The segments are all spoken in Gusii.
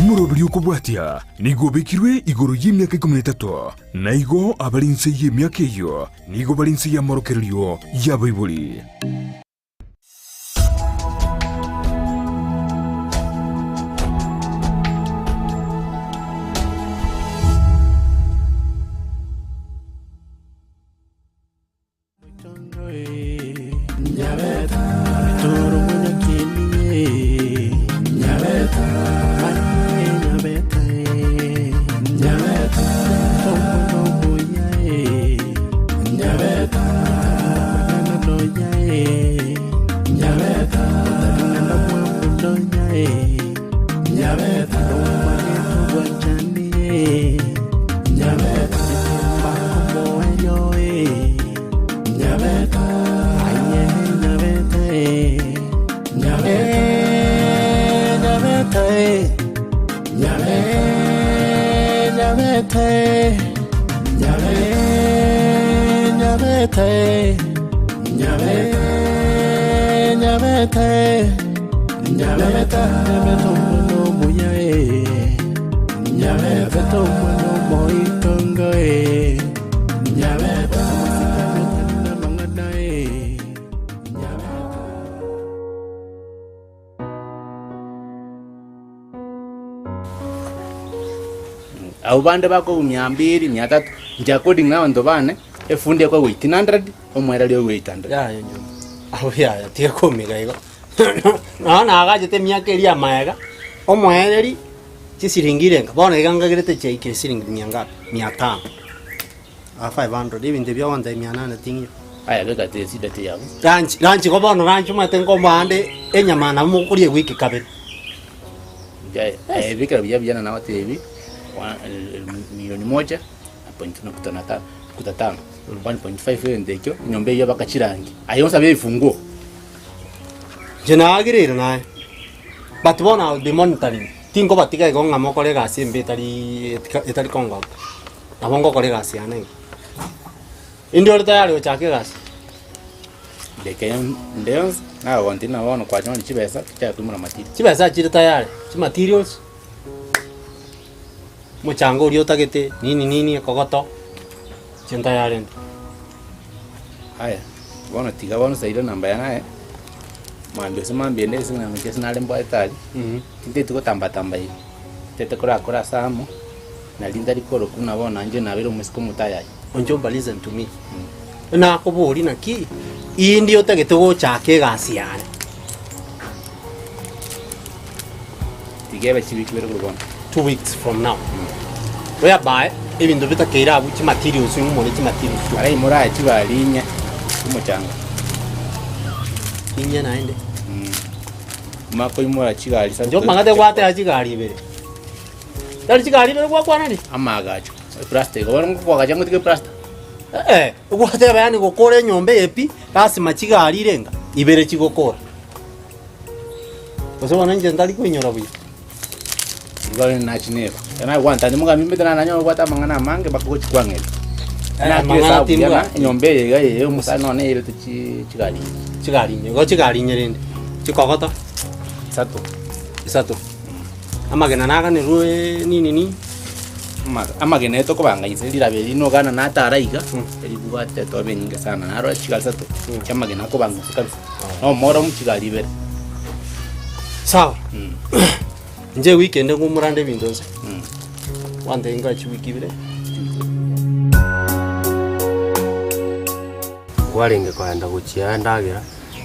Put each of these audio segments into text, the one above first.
Omoroberio okobwatia nigo obekirwe igoro y'emiaka ikomi na etato, na igo abare inse y'emiaka eyio nigo bare inse y'amorokererio y'abaibori. Abwo bande bakoigwa mia mbiri, mia tatu, inche according na abanto bane, efundi ekoigwa 1800, omoereri oigwe 800. Yaya nyuma abwo yaya tiga komiga igo nonya nagachete emiaka eria amaega, omoereri chisiringi irenga, bono iga ngagerete chiaikire siringi mia ngapi? Mia tano, aa 500 ebinto ebio ogontebia mia nane ting'io. Aya beka esida tiyabo. Lunch, lunch igo bono lunch omanyete nkomoa ande enyama nabo mokoria ewiki kabere. Aye bikera buya buya na nagotebi milioni moja na point nukta na tano nukta tano 1.5 egento ekio enyomba eyio bakachirangi aye onsabe ebifunguo. Inche naagirire naye, but bono I will be monitoring, tinkobatiga igo ng'a mokore egasi embe etari etari kongoka, nabo ngokora egasi yane iga. Inde ore tayari gochaka egasi? Ndeke inde yonsi nagogontiri na bono kwanyora chibesa tichaya koimora material. Chibesa chire tayari, chimaterials, omochanga oria otagete nini nini ekogoto, inche ntayari inde. Aya, bono tiga bono saire namba yane aye, mambia ase mambia ende ase ng'a ase nare mbwate aria, tintageti gotamba tamba iga, ntagete korakora ase amo, nari ntari korokwa buna bono nainche nabeire omosike omotayayi. Onchomba listen to me, nakoboria naki indi otagete gochaka egasi yane. Tiga ebe chiwiki ibere korwa bono. 2 weeks from now whereby ebinto bitakeire abwo chimaterials ng'umore chimaterials Ara imora chigari inye omochanga. Inye naende. Makoimora chigari isato. Inche omang'ate gwateba chigari ibere. Tari chigari ibere gwakwanani? Amagacho. Eplasta igo bono ngokwagacha ngotige eplasta. Eh, ogwateba yaani gokora enyomba eye pi, lasima chigari irenga ibere chigokora. Gose bono inche ntari koinyora buya. Igo rende nachineba. Ekero nagwantania mogambi mbete nare nanyore obwate amang'ana amange mpaka gochia kwang'eria. Eh, Nakire amang'ana esabu buya timbwa. na enyomba eye iga eye omosani nonye neyerete chi chigari inye. Chigari inye, igo chigari inye rende, chikogoto Isato. isato. Amagena naganerwe nini nini. Amagena aye tokobanga inse riraba eri nogana natara iga, eribwate etobe enyinge sana naro chigari isato chiamagena akobanga inse kabisa. Na omoro chigari ibere. Sawa, inche ewiki ende ng'umorande ebinto inse, gwantebia nkoe chiwiki ibere. Kwarenge koenda gochia endagera,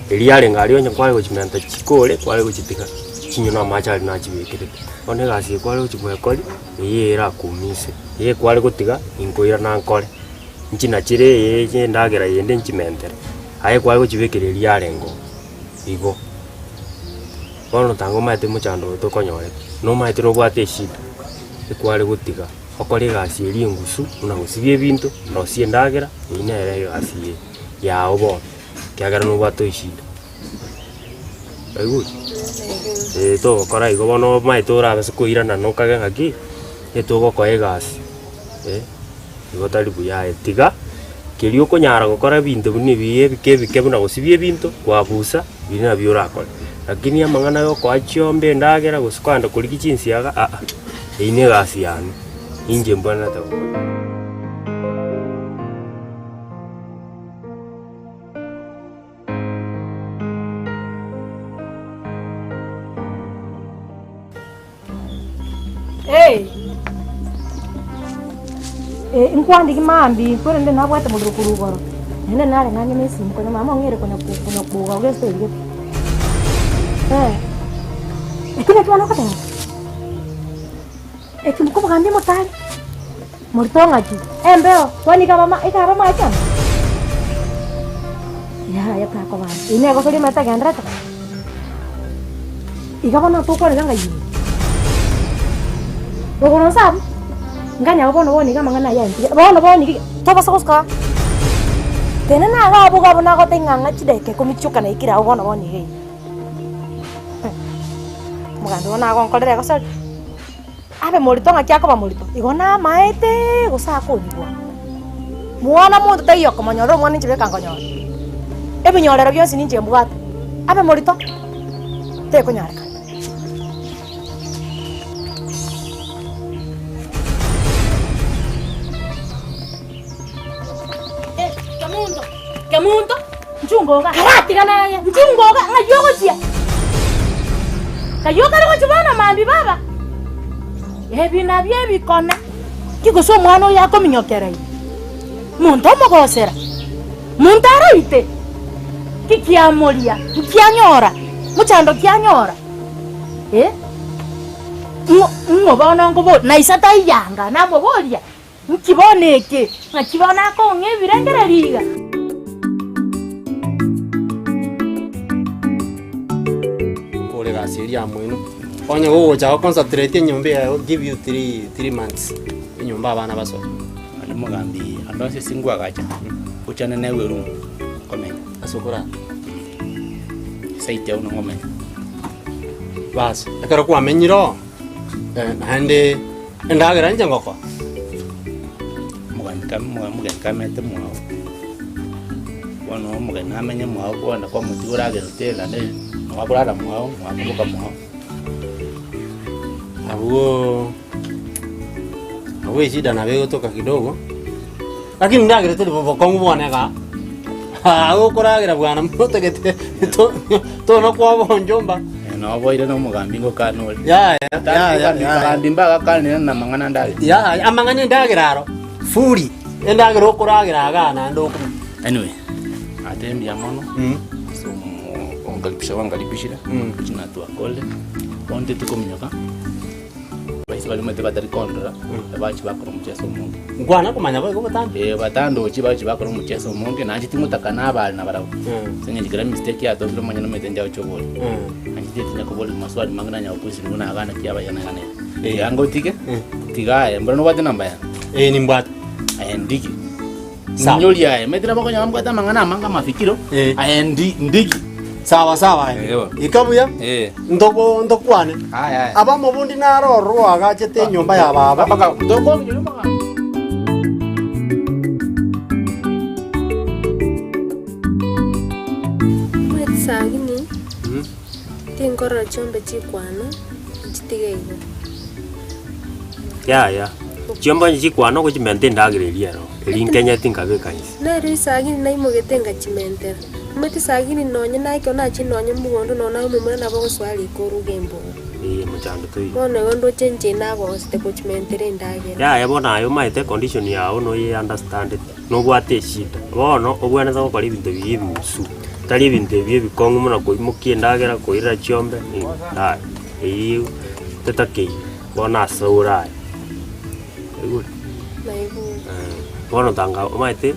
eria yarenge aria onye kware gochimenta chikore, kware gochitiga chinywe na amache aria nachibekerete. Bono egasi eye kware gochi goekoria, eyio erakumise, eye kware gotiga inkoirana nkore, nchinachere eye endagera yende nchimentere, aye kware gochibekera eria yarenge oo, igo. Bono tanga omanyete mochando oyo tokonyorete, nomanyete nobwate eshida, ekware gotiga. Okore egasi eria engusu, buna gosibia ebinto, rosia endagera, eyio nere egasi yao bono, ekiagera nobwate eshida. Oigure? Eh, togokora igo bono omanyete orabe ase koirana nokage ng'aki, etogokoa egasi eh, igo tari buya aye. Tiga, keria okonyara gokora ebinto buna ebi ebike ebike buna gosibia ebinto, kwabusa. Ebi nabio orakore. Lakini amang'ana ya okoa chiombe endagera gose kogenda korigia chinsiaga aa, eyio na egasi yane, inche mbwenerete gokora. Eh, nkwandiki maambia korende nabwate morero korwa igoro, naende nare ng'ang'e na esimi konya mama ong'eire konya ko- konya koga gose erio gete. Eh, ekio nakio bono ogoteba, eki mokobogambia motari, morito ng'aki, embeo, kwani iga abama iga abamache amo? Yaya takoba eye negosoria omanyete agenderete. Iga bono tokwanera ng'a inwe, rogoro nse abwo, nganyare bono bono iga amang'ana aya aye bono bono iga tobasa gosuka aa. Tenena iga abwo iga abwo nagotebia ng'a ng'a chidakika ikomi chioka naikire abwo bono bono iga iga. Omogambi bono agonkorera egosori, abe morito ng'aki akoba morito, igo namaeteee gose akonyigwa. Mwana monto taiyo okomonyorera omwana inche beka nkonyora, ebinyorero bionsi ninche mbwate, abe morito, tekonyarekana. Kemunto, Kemunto, nchunga iga, karatigana aye, nchunga iga, ng'ai ogochia? Kayio kare gochia bono mambia baba, ebi nabio ebikone. Ki gose omwana oyo akominyokera ime? Monto omogosera? Monto aroite? Ki kiamoria? Nkianyora? Mochando kianyora? Eh? Ng'o ng'o bono nkobo naisa taiyanga namoboria, nki bono eke? Ng'aki bono akong'a ebirengererio iga? Okore egasi eria yamoino, onye gogocha goconcentrate enyomba eye I will give you 3 3 months, enyomba abana basoe. Naende omogambi ande onsi ase nkwagacha, ochane newe eroom nkomenya. Ase okorara. Esite agwo nkomenya. Bas, ekero kwamenyire oo, naende endagera inche ngokoa. Omogeni ka omogeni kamete mwao, bono omogeni namenye mwao kogenda kwamotiga oragere hoteli naende nabo akorara mwao, mwakoboka mwao. Abwo abwo eshida nabo egotoka kidogo, lakini ndagera teri bokong'u bwane igaa, agwo okoragera bwana motagete to tona kwaboncha omba. Noboire na omogambi ngokana ore. Yaya yaya yaya Abagambi mbagakanire na amang'ana ndagera. yaya amang'ana endagera aro furi endagera okoragera igaa naende okomanya. Anyway, ate mbuya mono ase omo onkaribisha gwankaribishire, gochia natwakore, bono ntete kominyoka, abaisia baria omanyete batari kondora, bachi bakora omocheso omonge. Nkwana komanya boigo botambe. Eh, batandochi bachi bakora omocheso omonge, nainche tingotaka nabare nabarabwo, ase eng'encho kera mistake yatokire omonyene omanyete nchagocha oboria. Nainche tinya koboria maswali mange nanya gokwesini buna iga naki abaye na iga na iga. Tiga ngotige, tiga aye, mboro nobwate enamba yane? Eh, nimbwate. Aye ndigi. Sawa. Ninyori aye, omanyete nabo okonyora mbwate amang'ana amange amafikiro, Eh. aye ndi ndigi. Sawa sawa aye. Ewa. Ika buya, Eh. ntogo ntokwane. Aya aya. Abamobundi naro ororo oagachete enyomba ya baba. Mpaka tokominyora omoganda. Omanyete sagini, tinkorora chiombe chikwana, nchitige igo. Yaya, chiombe onye chikwana ogochimenta endagera eria ero, eria nkenyeti nkabeka inse. Nere risagini naimogete ngachimentera. Omanyete sagini nonye na ekero nachire nonye mogondo nonye na omomura nabo ogosoa riko oruge emboga. Eeh mochando toiyo. Bono igo ndoche inche nagosete gochimentera endagera. Yaya bono aye omanyete econdition yago noye understandete, nobwate eshida. Bono obwenerete gokora ebinto biria ebimusu, tari ebinto ebi ebikong'u buna koimokia endagera, koirera chiombe, yaya, eyio tetakeiri. Bono ase ore aye, oigure? Naigure. Bono tanga omanyete,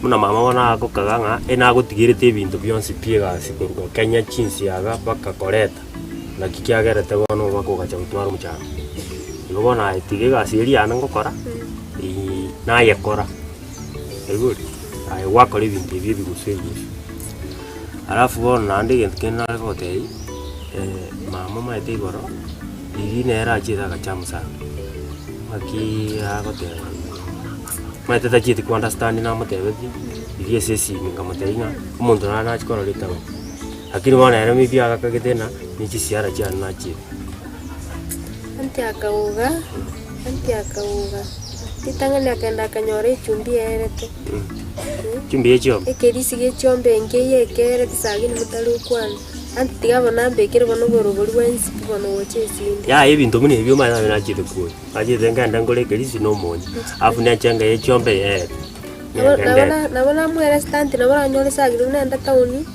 buna mama bono agokaga ng'a enagotigerete ebinto bionsi pi egasi korwa Kenya chinsiaga mpaka koreta, naki kiagerete bono oba kogacha gotwara omochando. Igo bono aye tiga egasi eria yane ngokora, nayekora, oigure? Aye gwakora ebinto ebi ebigusu ebigusu. Alafu bono naende egento kende nare kogotebia, mama omanyete igoro. Riria nere achiete agacha amosabe, ng'aki agoteba omanyete tachieti ko understand namotebetie, riria ase esimi nkamotebia ng'a omonto nare nachia korora etaoni. Lakini bono ere maybe agakagete ng'a ne chisiara chiane nachiete. Anti akauga, anti akauga, ritang'ani akagenda akanyora echumbi yaerete. Echumbi ya chiombe? Ekerisi gie chiombe nkeiyo ekerete sagini motari gokwana, anti tiga bono ambekere bono oborobori bwensi pi bono gocha esinde. Yaya ebinto buna ebio omanyete nabio nachiete koyia, nachete ngende ngore ekerisi na omonyo, alafu na echenga ya echiombe yaerete, Nabo ngende nabo ndete. na nabo namoeresete anti nabo oranyore sagini buna ende town,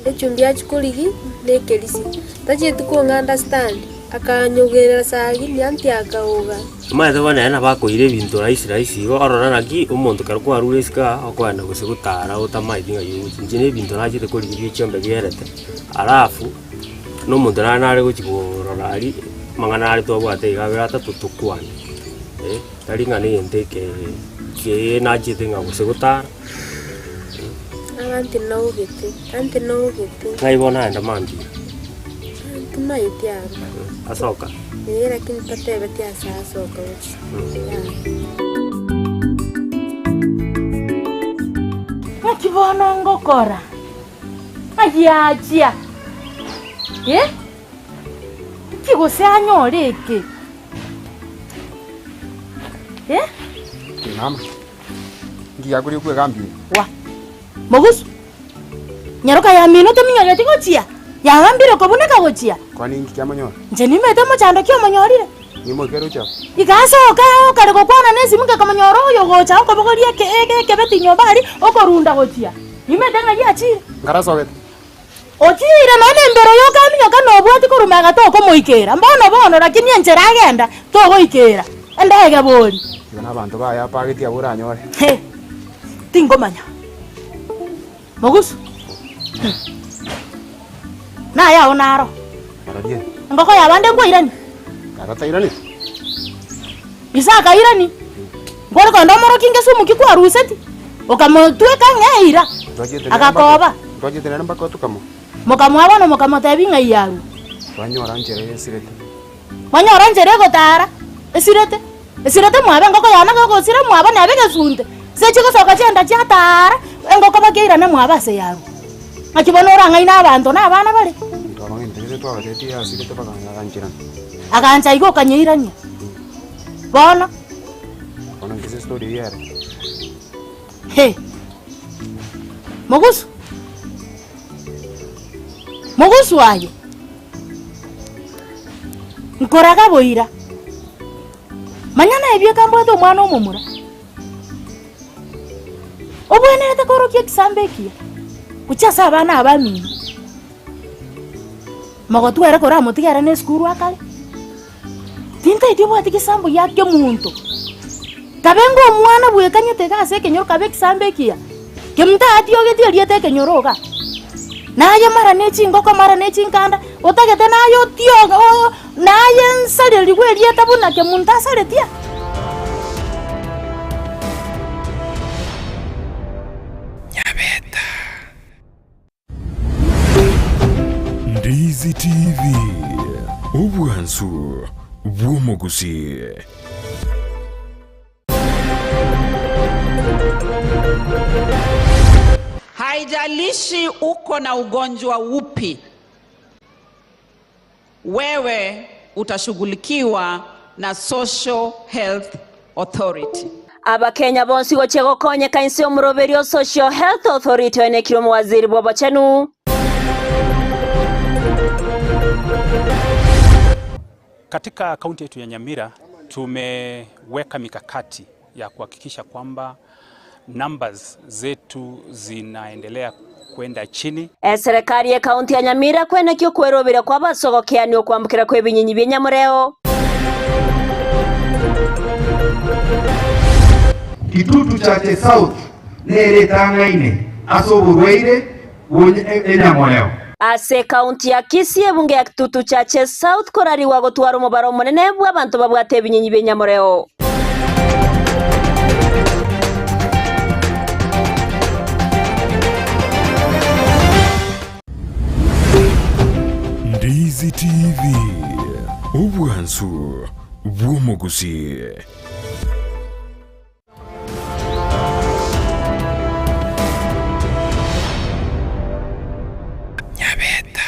echumbi achia korigia na ekerisi, tachieti kong'a understand, akanyogerera sagini anti akaoga. Omanyete bono ere nabo akoira ebinto rahisi rahisi igo, orore naki omonto ekero kwarure isiko aa, okoenda gose gotara otamaeti ng'ai ogochia. Inche na ebinto nachete korigia bia echiombe bierete, alafu, na omonto nare nare gochia korora aria, amang'ana are twabwate iga abere atato tokwane, eh, tari ng'a na egento eke kie nachete ng'a gose gotara. Aunty naogete, aunty naogete. Ng'ai bono aenda mambia? Timaeti aro. Asoka? Ee lakini tatebeti ase asoka gochia. Yaya. Naki bono ngokora? Agiachia! Eh? Nki gose anyore eke? Eh? Mama. Ngiya koria kwegambia. Wa! Mogusu! Nyaroka yamino tominyoreti gochia, yagambire kobuneka gochia. Kwani inki kiamonyora? Inche nimanyete omochando ki omonyorire. Nimoke roche abwo. Igasoka okare gokwana nesimu ngekomonyora oyo ogocha okobogoria eke eke ekebeti nyomba aria okorunda gochia. Nimanyete ng'a giachire. Nkarasogete. Ochiire nonya nembero yokaminyoka nobwati korwa magega tokomoikera. Mbono bono lakini enchera agenda togoikera. Endege bori. Igo nabanto baye apagetie abwo oranyore. He, tingomanya. Mogusu. Naye ao naro. Ararie. Engoko yabande nkwairani. Tata tairani. Isaka airani. Nkore kogenda omorokie ngesumu ki kwaruseti, okamotweka ng'a eira, Twachete nere agakoba. mpaka twachete nere mpaka otukamo. Mokamoa bono mokamotebia ng'a iyarwa. Twanyora nchera esirete. Mwanyora nchera egotara, esirete, esirete mwaba engoko yane gegosira mwaba nebe egesunte, ase chigosoka chiaenda chiataara, engoko bakeirana mwaba ase yarwa. Naki bono orang'aine abanto na abana bare? Twabang'ainete twabatebirie yasirete bagancherana. Agancha igo okanyeirania. Bono. Bono inche ase story eyio ere. He! Mogusu! Mogusu aye! Nkoraga boira. Manya naye bieka mbwate omwana omomura. Obwenerete korokia ekisambo ekiya gochia ase abana aba abamino. Mogotu ere koramotige ere na esukuru akare. Tintaeti obwate egesambo gia kemonto, kabe ng'a omwana bwekanyete iga ase ekenyoro kabe egesambo ekiya, kemonto atiogetie erieta ekenyoro igaa, naye mara ne chingoko mara ne chinkanda, otagete naye otioge oo naye nsarerigwe erieta buna kemonto asaretie. Nyabeta. Ndizi TV, obwansu bw'omogusii. Haijalishi uko na ugonjwa upi, wewe utashughulikiwa na Social Health Authority. Abakenya bonsi gochia gokonyeka inse y'omoroberio o Social Health Authority oenekire omowaziri bw'obochenu. Katika kaunti yetu ya Nyamira tumeweka mikakati ya kuhakikisha kwamba numbers zetu zinaendelea kwenda chini. Eserekari y'ekaunti ya Nyamira kwenekia okweroberia kw'abasogokeani okwambukera kw'ebinyinyi bi'enyamoreo. Kitutu Chache South nere etang'aine ase oborwaire bw'enyamoreo. Ase ekaunti ya Kisii ebunge ya Kitutu Chache South korarigwa gotwara omobaro omonene bw'abanto babwate ebinyinyi bi'enyamoreo. Ndizi TV, obwansu bw'omogusii. Nyabeta.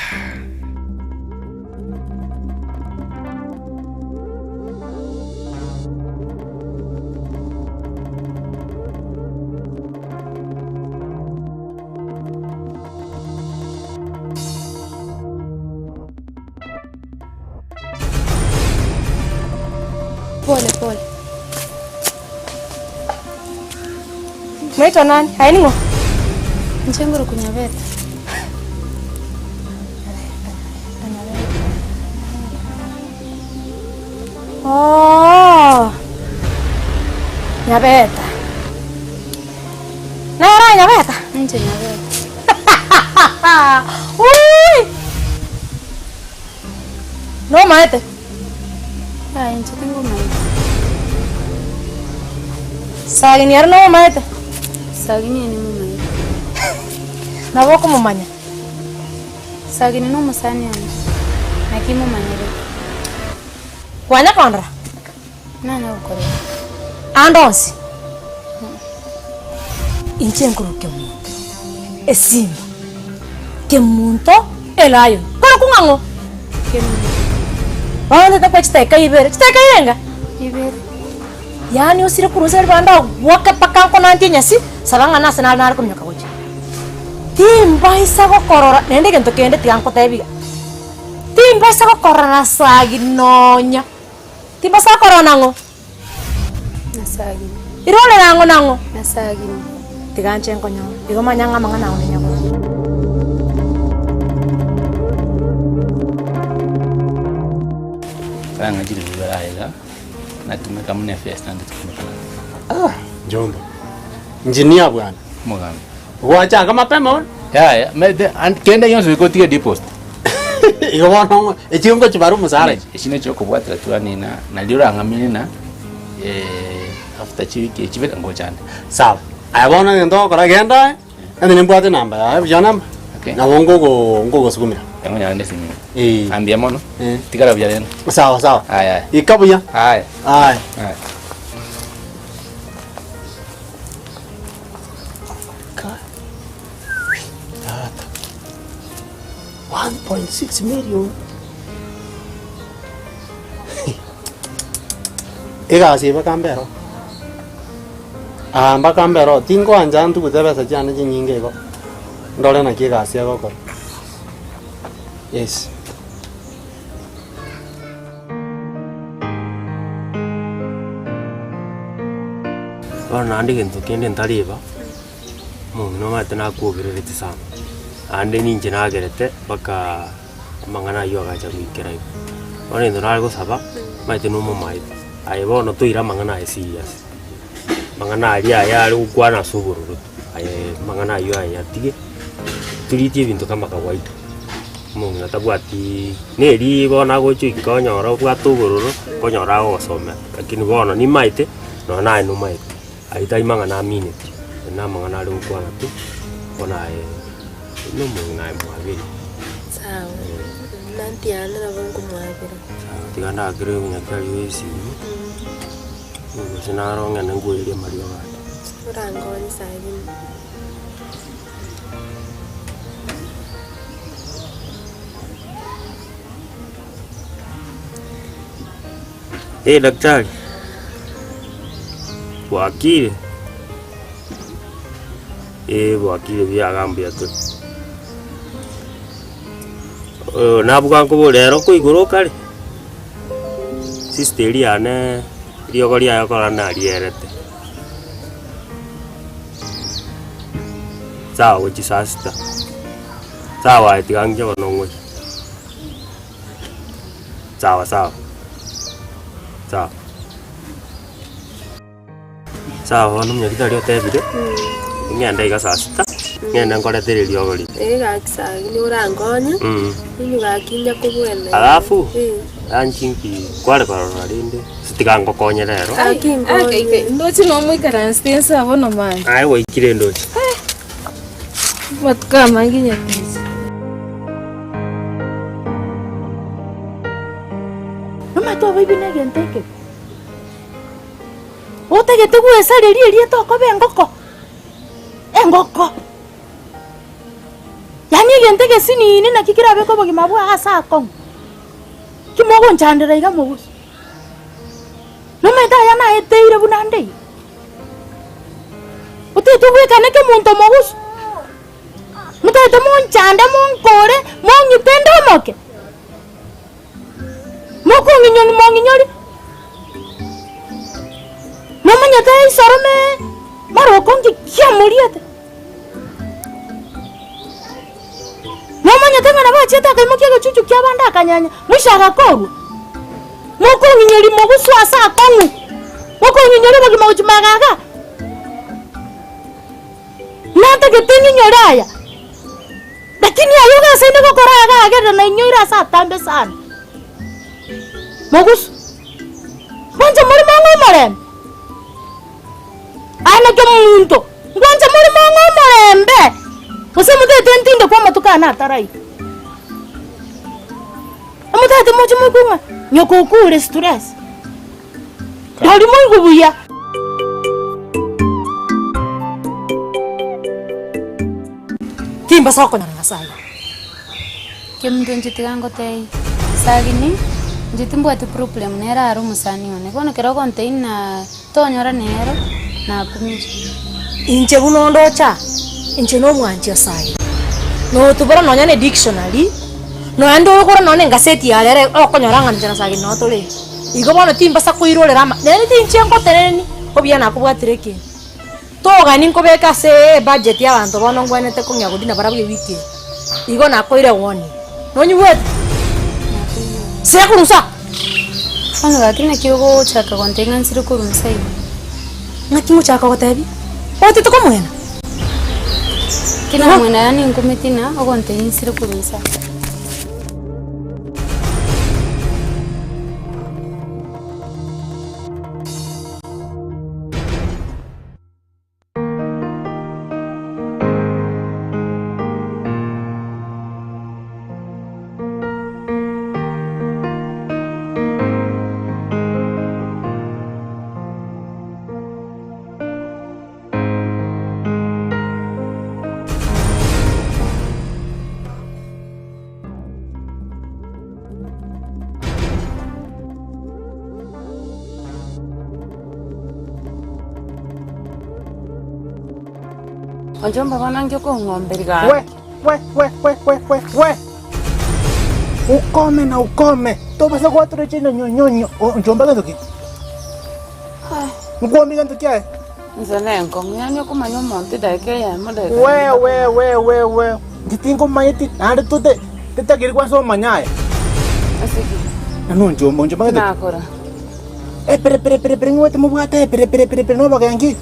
Pole pole. Mwaitwa nani? Aye ning'o? Inche ngoroku Nyabeta. Oo, Nyabeta. Nere aye Nyabeta? Inche Nyabeta. Ui! Nomaete? Yaya inche tingomaete. Sagini ere nomomaete? Sagini ere nimomaete. Nabo okomomanya? Sagini nomosani one, naki momanyerete. Kwanya kondora? Nanya gokorora. Ande onsi? Inche nkorwa Kemunto, esimba, Kemunto elion. Korokwa ng'a ng'o? Kemunto. Bono ntete koa chidakika ibere, chidakika irenga? Ibere. Yaani osire korwa inse ribanda agwoke mpaka nkonantie enyasi, saba ng'a nase nare nare kominyoka gochia. Timbaisa gokorora, naende egento kende tiga nkotebi iga, timbaisa gokorora na sagi nonya, timbaisa gokorora nang'o? Nasagini. Irore nang'o nang'o? Nasagini. Tiga nche nkonyore. Igo manya ng'a amang'ana ao ninyagore. Karang'a chiribu ibere aye iga, natumeka buna efesta nde tumeka na. Ah, Njomba. Engineer bwana. Omogambi. Gwachaka mapema bono? Yaya, mete and kende gionsi goika otige deposit. Igo bono echio ngochibara omosara echi. Echi nachio okobwatera twanina nario orang'amine na after chiwiki echi ibere ngochande. Sawa. Aye bono egento ogokora genda aye, naende nimbwate enamba yaye buya namba, Okay. nabo ngogo ngogosukumera. Ekonyora nde esimi. Eh. Ah mbuya mono. Eh. Tigara buya rende. Sawa sawa. Aya aya. Ika buya. Aya. Aya. Aya. Tata. 1.6 million. Egasi eye mpaka mbe ero. Aa mpaka mbe ero, tinkoancha ntugute ebesa chiane chinyinge igo, ndore naki egasi egokora. Yes. Bono naende egento kende ntariba, omong'ina omanyete nakwogerereti sana, naende ninche nagerete mpaka amang'ana aywo agacha goikera iga. Bono egento nare gosaba, omanyete na omomaete, aye bono toire amang'ana aye serious, amang'ana aria aye are gokwana ase obororo, aye amang'ana aywo aye yatige, turitie ebinto kama kawaida. Omong'ina tabwatiii na erio bono agocha oika onyore obwate obororo, okonyora agogosomera, lakini bono nimaete, nonya naye nomaete, aywo tari mang'ana amineti, aywo na amang'ana are gokwana tu, bono aye na omong'ina aye mwabere. Sawa, nantiane nabo nkomwabera. Sawa, tiga ndakere omonyakiaria oyo esimi, gose naro ng'ende nkoerie amariogo aya. Orankonye sagini. Eh, daktari bwakire? Eh, bwakire buya iga mbuya tore. Oh, nabuga nkobore ero koigoro okare, sister eria yane riogo riaye okora narierete. Sawa gochia saa sita, sawa aye tiga ng'che bono ng'oche. Sawa sawa, sawa. Sawa bono omonyagitari otebire, ng'ende iga saa sita, ng'ende nkoretere eriogo riria. Ee gaki sagini orankonye, inwe gaki inye kobwena. Alafu, Eh. ranchi nki kware korora rende, gose tiga ngokonye rero. Gaki nkonye. Ndoche nomoikaransete inse abwo nomanye. Aye gwaikire ndoche. Amatuko amange nyatichi. Nomanyete oboibi negento ekebe. Otagete gwesareria erieta okoba engoko, engoko. Yaani egento egesinini naki kerabeke obogima bwao ase akong'u, ki mogonchandera iga mogusu? Nomanyete aya naeteire buna nde iga? Otagete obwekane kemonto mogusu? Motagete monchande monkore mong'ite nde omoke? Mokong'inyori mong'inyori. Nomanyete isorome maroko nki kiamoriete? Nomanyete ng'a nabo achiete akaimokia egechuchu ki'abande akanyanya, mwisho agakorwa? Mokong'inyoria moguswe ase akong'u, mokong'inyoria obogima gochia magega iga. Natagete ng'inyore aya, lakini aye ogasaine gokora aya agerire nainyoire ase atambe sana. Mogusu, ngwancha more mong'e omorembe? Aye naki omonto, ngwancha more mong'e omorembe? Gose motagete ntindekwe amatuko ane ataraika? Omotagete moche moigwe ng'a nyoko okure stress, rirorio moigwe buya. Timbasa gokonyana na Nyasae. Kemunto inche tiga ngotebie, Sagini, inche timbwati problem nere are omosani one, bono ekero ogontebia ng'a tonyora nero, nakumire. Inche buna ondoche aa, inche nomwanchi o Sagini. Notubora nonya ne dictionary, nonya ndogora nonya ne engaseti ya rero okonyora ng'a inche na Sagini noo tore iga. Igo bono timbasa koirorera ama, nere tinche ngoteneni, obuya nakobwatire ekeene. Togani nkobeka ase ebudget y'abanto bono ngwenerete kong'ea godina barabwo ewiki eye. Igo nakoire warning. Nonyigwete? Sira korwa inse aa. Bono gaki naki ogochaka gontebia ng'a nsire korwa inse iga? Ng'aki ngochaka gotebia? Otete komwena? Tinamwena yaani nkumeti na ogontebia nsire korwa inse aa. Onchomba bono inki okong'omberia gaki? We, we, we, we, we, we, we! Ukome na ukome, tobasa gwatora chinde nyonyonyo, onchomba gento ki? Nkwombi gento kiaye? Inse nenkong'u, yaani okomanya omonto edageka eyemo, edageka We, eyemo. we, we, we, we, inche tinkomanyeti, naende tote, totageri kwansa omanya aya. Ase ki? Nani onchomba, onchomba gento ki? Nakora. Epere, pere, pere, pere, ng'wete mobwate epere, pere, pere, pere, nobogenki.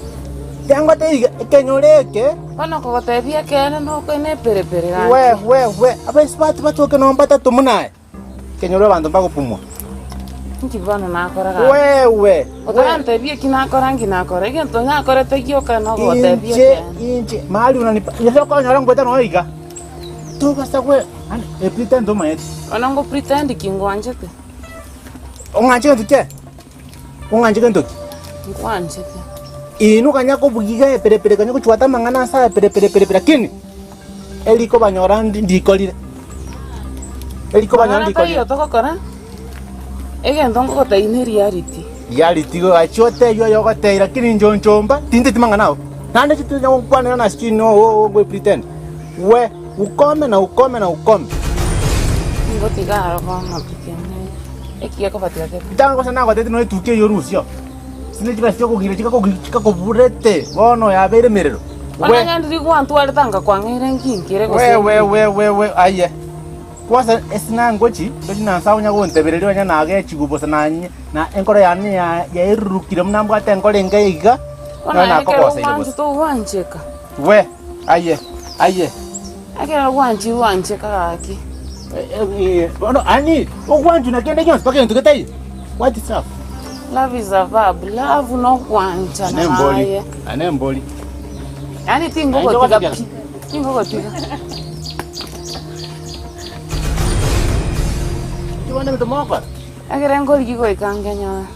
Tiangote iga, ekenyoro eke. Bono nkogotebia ekeene nokoina eperepere gaki. We, we, we, abaisibati batoke nonye mbatato buna aye. Kenyoro abanto mbagopumwa. Inki bono nakora gaki? Wewe! Otarantebia eki nakora nki nakora, egento nakorete gioka nogotebia Inche, ekeene. inche, mahali unanipa, Nyasae okonyora ngoeta nonya iga. Tobasa gwe, yaani epretend omanyete. Bono ngo pretend ki ngwanchete? Ong'anche gento ki aye? Ong'anche gento ki? Nkwanchete. Inwe kanya kobugia iga eperepere kanya gochwata amang'ana ase aya pere pere pere pere lakini erikobanyora ndi ndikorire. Erikobanyora Mang'ana ndikorire. taiyo togokora, egento ngogotebia ne reality. Reality igo gachia otebie oyo ogotebia lakini inche onchomba tinteti mang'ana ao. Naende inche tintonya gokwanera na sijui no oo ngoi pretend. We ukome na ukome na ukome. Ngotiga aro bono pi. Ritang'ani gose nagotebie nonya etukia eyio orusio, sinde chibesa chi'okogira chikakoburete bono yabeire emerero. We, we, we, we, we, we, aye. Kwansa ase nangochi, ndochi na nsa onya gontebereria onye nagechigwe bosa nanye na enkoro yane ya yairurukire buna mbwate enkoro enke iga, nonya nakogoseire bosa. We, aye, aye. Bono ani ogwanchwa na kende gionsi mpaka egento getaiyo? What is love? Love is a verb. Love nogwanchana Ane embori, naye. ane embori. Yaani tingogotiga pi. Tingogotiga. Inki bono ebinto mogokora? Ekere nkorigia goika nkenyore.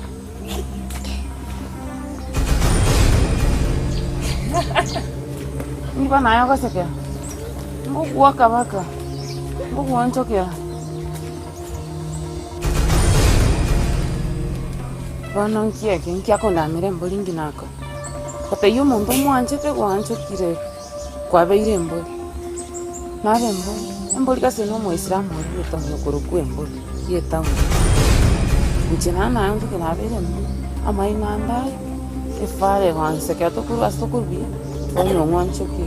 Nigo naye ogosekera, ngokwoka baka, ngogwonchokera. Bono nki eke nki akondamera embori nki nakora? Gotebia omonto omwanchete gwanchokire kwabeire embori, nabe embori, embori gose na omoisilamu oria bw'etaoni okorokwa embori ya etaoni. Inche naye naonchoke nabeire embori, amaino ande aya. Efara egoansa ekero tokorwa ase tokorwa buya, twanywa omwanchoki.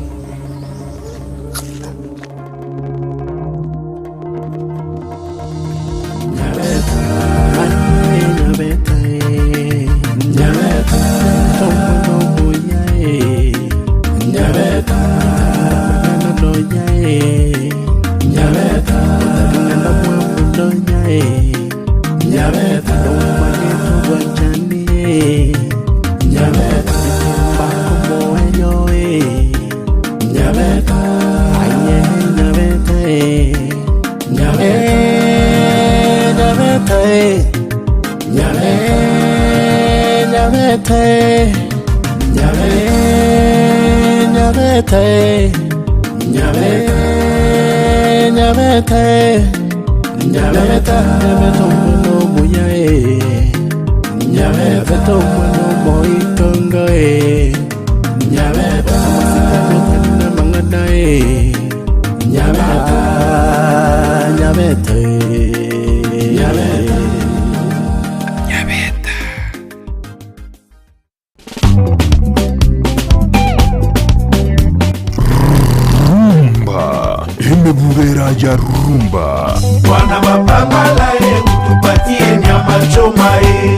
Rumba, emebubera ya rumba. Bwana mapambala ye utupatie nyama choma ye.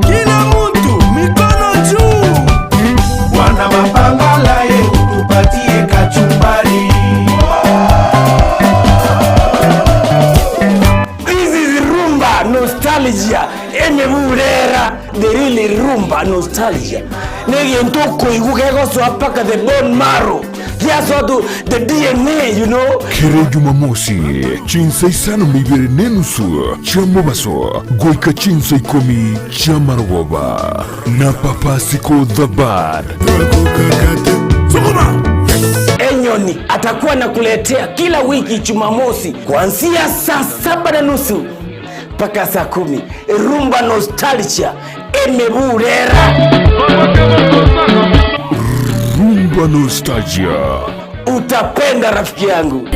Kila mtu mikono juu. Bwana mapambala ye utupatie kachumbari. This is rumba nostalgia emebulera the real rumba nostalgia negento okoigwa kegosoa mpaka the bone marrow giasoa to the dna you know. Kere Jumamosi, chinsa isano na ibere n'enusu chia mobaso goika chinsa ikomi chia marogoba na Papa Siko the Bad. Enyoni atakuwa nakuletea kila wiki Jumamosi kuanzia saa 7:30 mpaka saa 10 rumba nostalgia emebulera. Rumba nostalgia. Utapenda rafiki yangu.